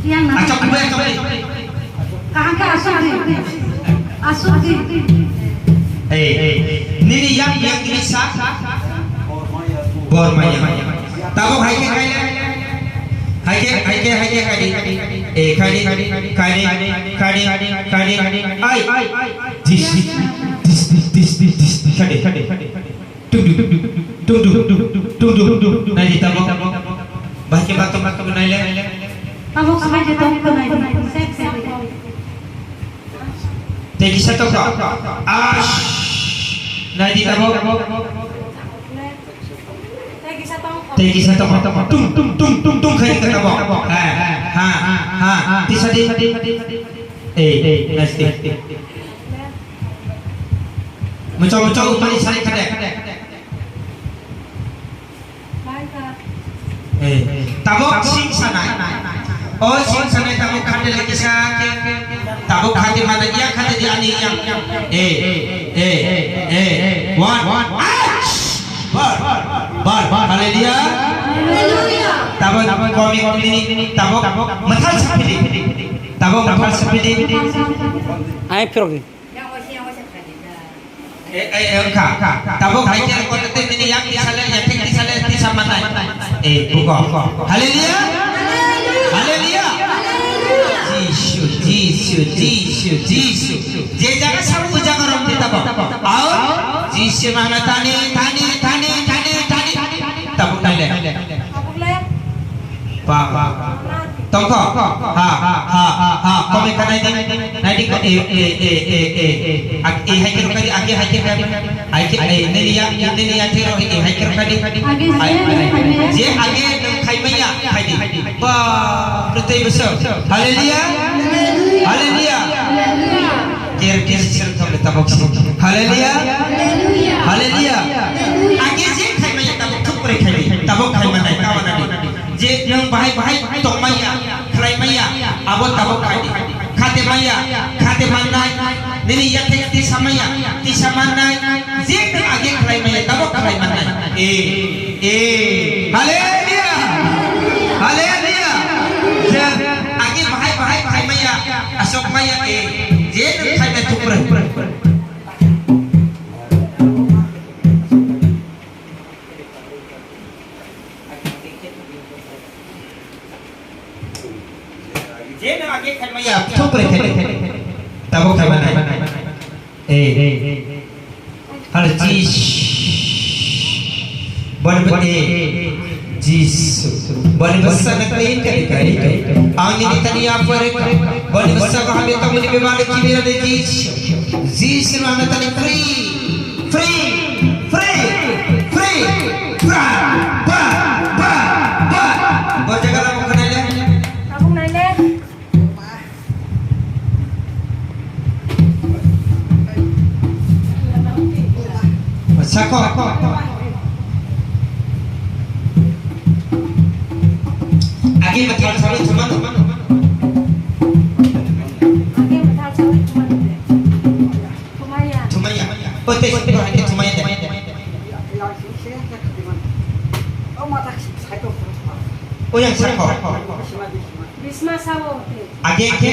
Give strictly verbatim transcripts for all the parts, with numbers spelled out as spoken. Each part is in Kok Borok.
Yang na. Achok, achok, achok. Kaham ka asuk di. Asuk di. Eh, eh. Nini yang, yang ini sa? Bor maya. Tabok hai ke, hai ke. Hai ke, hai ke, hai ke, hai di. Eh, khai di, khai di, khai di, khai di. Ai. Dis, dis, dis, khai di. Tung, tung, tung, tung. Nai di tabok. Bahke batok, batok nai le. Tabok samai je tong ko nai di. Sek, sek. Tei kisa tong ko. Ash. Nai di tabok. Tei kisa tong ko. Tung, tung, tung, tung, tung khai di tabok. Ha, ha, ha. Tisa di. Eh, eh, nai di. Muchok, muchok, umani sari khade. Eh, tabok sing sanai. O sing sanai tabok khade lagi sa. Tabok khade mana dia khade di ani yang. Eh, eh, eh. One, one. Bar, bar, bar. Haleluya. Haleluya. Tabok komi komi ni tabok mathal sapidi. Tabok mathal sapidi. Ai phirok di. Eh, eh, eh, wngkha. Tabok hai khe kote te nini yak tisale, yathek tisale, tisa manai. Eh, buko. Haleluya. Haleluya. Jisu, Jisu, Jisu, Jisu. Je jaga sabu jaga rom di tabok. Ao, Jisu mana tani, tani, tani, tani, tani. Tabok nai le. Ba, ba. Tongkho. Ha, ha, ha, ha. Komi ka nai di. Nai di ko, e, e, e, e, e, e. Ag-, e hai khe rwkha di, age hai khe rwkha di. Hai khe, e, nini ya, nini ya thero, e hai khe rwkha di. Age hai, je, hai, age hai. Je age nung khai manya, khai di. Ba, rwtwi bwswk. Haleluya. Haleluya. Haleluya. Ker ker sir thok le tabok si. Haleluya. Haleluya. Haleluya. Age je khai manya tabok thuk kore khai di. Tabok khai manai, tabok nai di. Je nwng bahai bahai tongmaya, khlaimaya, abo tabok khai di. Khate maya, khate mannai, nini yathek tisa maya, tisa mannai, je nwng age khlaimaya, tabok khlai mannai. E, e, haleluya, haleluya. Je age bahai bahai khlaimaya, asok maya, e, je nwng khlaimaya thukre. Je no age khaimaya, thupre khaimaya. Tabok khaimaya nai. Eh. Hal jis. Bon bon eh. Jis. Bon bon sana kali kali kali. Ang ini tadi apa rek? Bon bon sana kami tamu di bebal kibira de jis. Jis mana tadi free. Free! Free! Free! Bra! Ba! Ba! Ba! Bo jaga lama kena ya? Tabuk nai le. Sako. Agi mathal sawi thuman. Agi mathal sawi thuman. Thumaya. Thumaya. O tei sini hai thumaya de. O yang sako. Bisma sao. Age ke?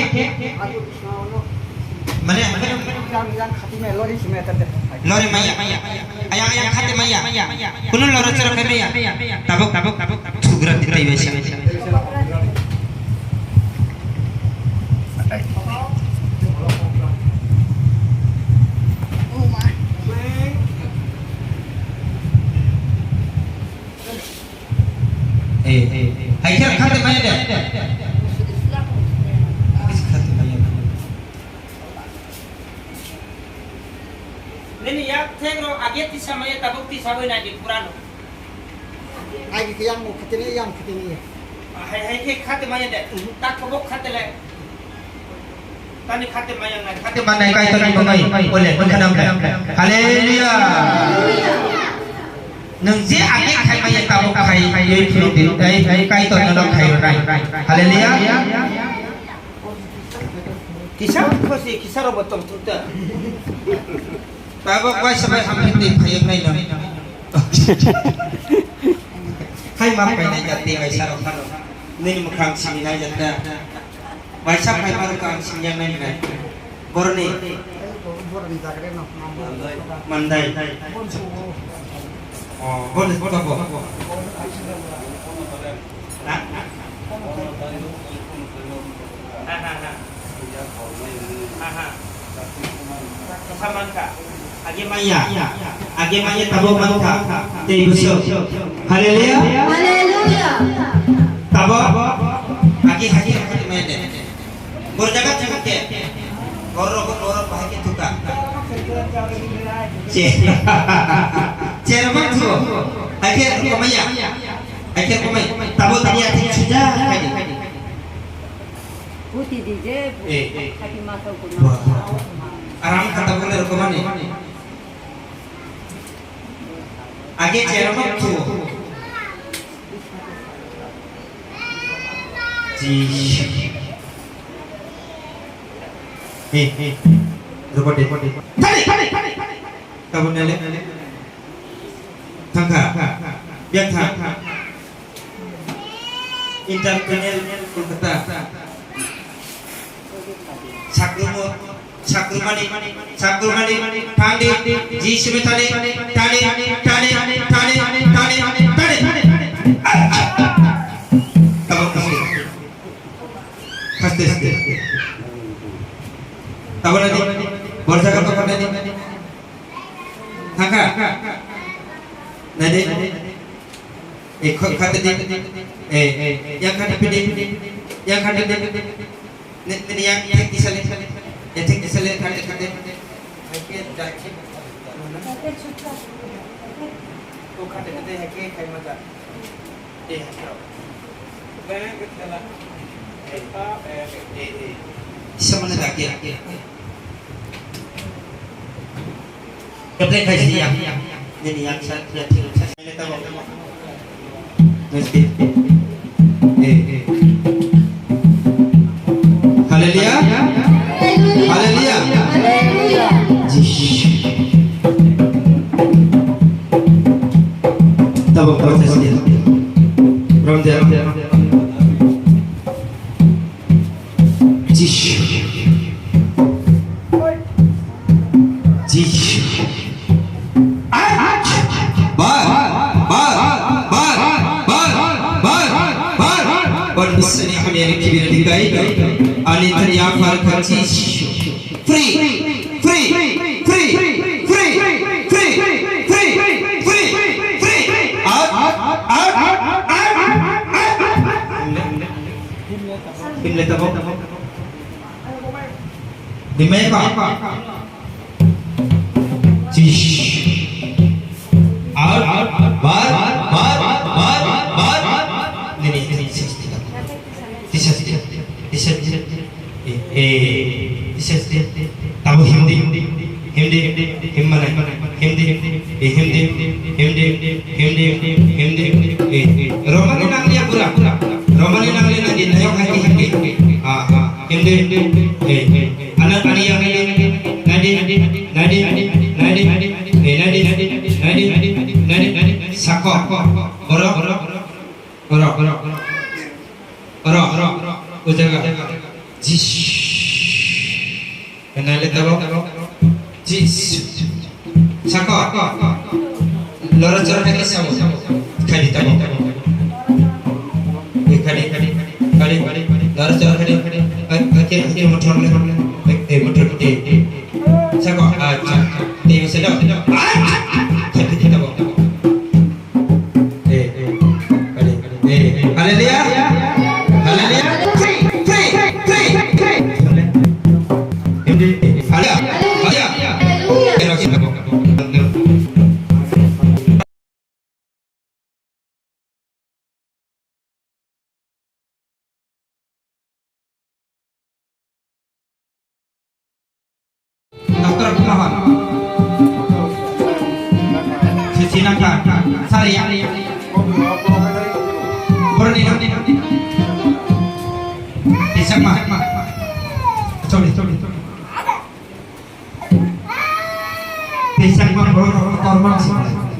Mane lori maya. Ayang ayang khate maya. Kuno loro choro khe maya. Tabuk tabuk tabuk. Thugra di tai bai sa. Eh, eh, eh. Hai khe khate maya de. Khate maya. Nini yak thek ro age tisa maya tabuk tisa bai nai di purano. Agi ke yang mo khitini, yang khitini. Hai, hai khe khate maya de. Tak kobok khate le. Tani khate maya nai, khate manai Kaitor ni bumai. Ole, bwkha nam le. Haleluya. Nwng je age khai maya tabuk khai, yoi phuluk di, ai, ai, Kaitor no khai ro nai. Haleluya. Kisa khosi, kisa robo tong thuk ta. Tabuk bai sabai hamphit ni phayuk nai no. Hai ma pai nai jati bai sarok phano. Nini mukhang simi nai jata. Waisa phai pharo kang singya nai nai. Boroni. Mandai. Oh, boroni koto bo. Ha? Ha, ha, ha. Ha, ha. Kisa mankha. Age maya. Age maya tabo mankha. Tei busuk. Haleluya. Haleluya. Tabo. Age hagi hagi mende. Bor jaga jaga ke. Bor rok bor rok bahai ke tuka. Che. Che rok mang thu. Age komaya. Age komai. Tabo tani ati suja. Puti di je, eh, eh, khati masau kuno. Wah. Aram kata bole rokomani. Age cherok tu. Ji. Eh, eh. Rokote. Tadi, tadi, tadi, tadi. Tabun nele. Thangkha. Biak thang. International Kolkata. Sakrumo, sakrumani, sakrumani, thangdi, ji simi thani, thani, thani. Tamo kasi. Haste, haste. Tamo nani, borsa ka tamo nani. Thangkha. Nani. Eh, kho-, khate di. Eh, eh, yang khate pidi. Yang khate di. Ni, ni yang, yang thik di sale. Yang thik di sale, khate, khate. Hai ke, jai ke. Ko khate, khate, hai ke, khai mata. Eh, hai ke. Eh, eh, eh. Samana dak ya. Kepleng khai si yang. Nini yang sa, ya, thik sa. Let's be. Eh, eh. Haleluya. Haleluya. Haleluya. Jisu. Tabuk proses dia. Rom dia. Jisu. Jisu. Bar, bar, bar. Wan bisani hamyani kibirani kai. Ani tanya farka Jisu. Free, free, free. Out, out, out. Himle tabo. Himle pa. Jish. Out, out, bar, bar, bar. Nini, nini, sixty. Tisas, tisas, tisas. Eh, eh, tisas, tisas. Tabo himdi, himdi, himdi, himmana, himdi, eh, himdi, himdi, himdi, himdi, eh, eh. Romani nanglia pura, romani nanglia nanglia nayok hai himdi. Ah, ah, himdi, eh, eh. Ana, ani yang ini, nadi, nadi, nadi, eh, nadi, nadi, nadi, sako, borok, borok, borok, borok, o jaga, jish, kenale tabo, jish, sako, lora chora kaki sabo, khadi tabo, khadi, khadi, khadi, lora chora khadi, khadi, khadi motor le, eh, motor te, sako, acha, te se do, acha, khadi tabo. Eh, eh, eh, haleluya. Haleluya. Free, free, free, free. Haleluya. Haleluya. Doctor Kumahan. Sisi nangka. Sari ya. Boroni nang. Tisakma. Sorry, sorry. Tisakma borok korma.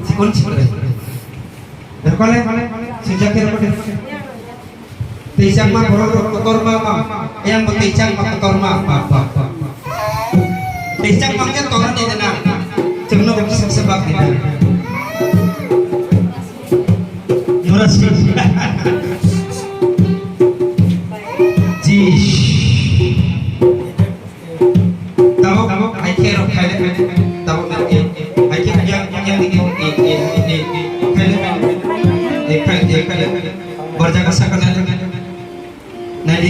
Sikon sikon. Berkole. Sejak kira kode. Teijakma borok rok kotorma ma, yang bo teijakma kotorma, ba, ba, ba. Teijakma khe torani dena, chwngno bo kisa kisa bak dena. Nurasi. Ji. Tabuk, tabuk, hai khe rok khai le, tabuk na, eh, hai khe yang, yang, eh, eh, eh, eh, khai le, eh, khai, eh, khai le, borja ka saka le, nadi,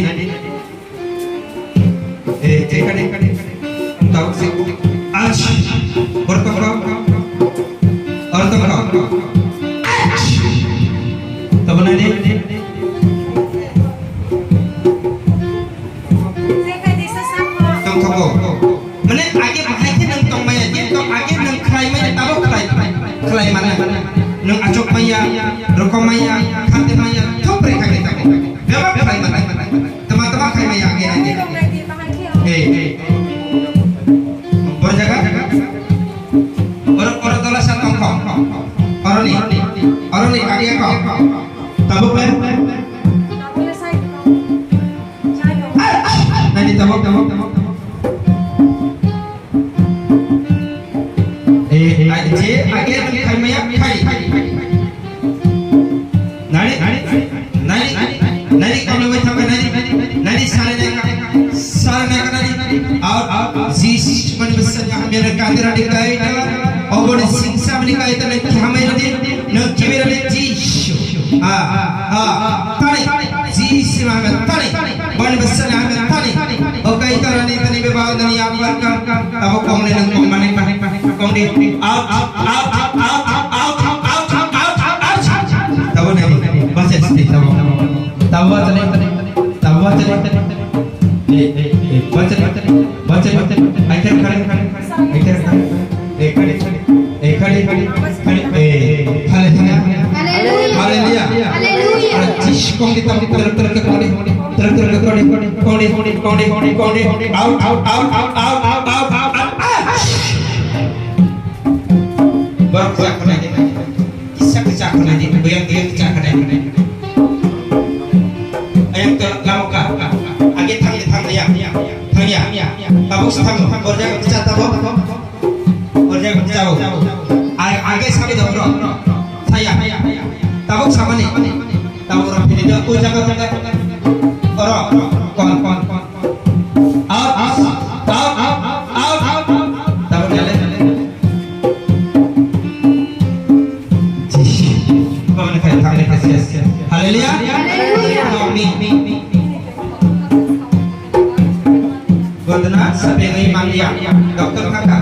eh, eh, khai le, tabuk si, ach, borok to kho, borok to kho, ach, tabuk nadi. Tongthogo. Mane age bahai khe nwng tongmaya, je to age nwng khlaimaya, tabo khlai, khlai mano. Nwng achuk maya, rokom maya, khate maya, thopre kha khe tamo. Bebak khlai mano. Tama tama khai maya age age. Eh, eh. Bor jaga. Oro, oro dola sa tongkho. Oroni, oroni kariya ko. Tabuk le. Nani tabuk, tabuk, tabuk, tabuk. Eh, eh, je age nang khai maya khai. Nani, nani, nani, nani kami mai thangka nani, nani sare nai ka, sare nai ka nani. Out, out, out. Ji mani basa ya mere ka tera di kai ta. Obo ni singsa mani kai ta nai khamai nani. Nang kibera ni Jisu. Ah, ah, tani. Jisu Muhammad tani. Bani besar Muhammad tani. Okai tarani tani bebal nani apa ka. Tabo kong le nang kong mani pa. Kong di. Out, out, out. Tabo nani. Baca sini tabo. Tabo tani. Tabo tani. Eh, eh, eh, baca, baca, baca, baca. Akhir kali, akhir kali. Eh, kali, eh, kali, kali, kali, eh, haleluya. Haleluya. Haleluya. Haleluya. Aro jis kong di tam, ter, ter, ter, kong di, ter, ter, ter, kong di, kong di, kong di, kong di, kong di, kong di. Out, out, out. Ah! Borok jak kena di. Kisa kisa kena di, goyang goyang kisa kena di. Ayang to lamo ka. Age thang di thang ya. Thang ya. Tabuk sa thang. Borja ka kisa tabuk. Borja ka kisa. Age sabi dong bro. Saya. Tabuk samani. Tabuk ro pini do ko jaga jaga. Oro. Kon kon kon. Out, out, out, out, out, out. Tabuk jale. Haleluya. Haleluya. Amin. Gotna sabe ngai mangya. Doktor kaka.